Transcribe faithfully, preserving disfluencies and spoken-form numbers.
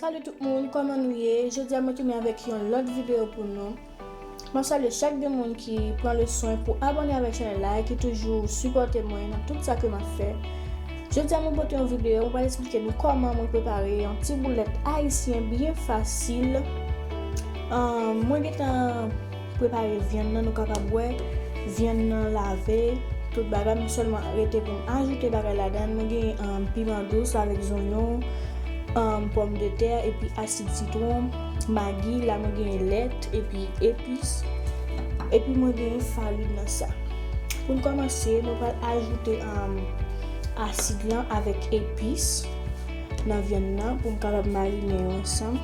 Salut tout moun, kòman nou ye? Jodi a mwen tounen avèk yon lòt videyo pou nou. Mwen salye chak de moun ki pran le swen pou abòne avèk chanèl la e ki toujou sipòte mwen nan tout sa ke m ap fè. Jodi a mwen pote yon videyo, mwen pral esplike nou kòman mwen prepare yon ti boulèt ayisyen byen fasil. Ahn, mwen gentan prepare vyann nan, nou kapab wè vyann nan lave, tout bagay, mwen sèlman rete pou m ajoute bagay ladan l. Mwen gen um, piman dous avèk zonyon, um, pòmdetè epi asid sitwon, magi, la mwen gen lèt epi epis, epi mwen gen farin nan sa. Pou n kòmanse, mwen pral ajoute um, asid lan avèk epis nan vyann nan pou m kapab marine yo ansanm.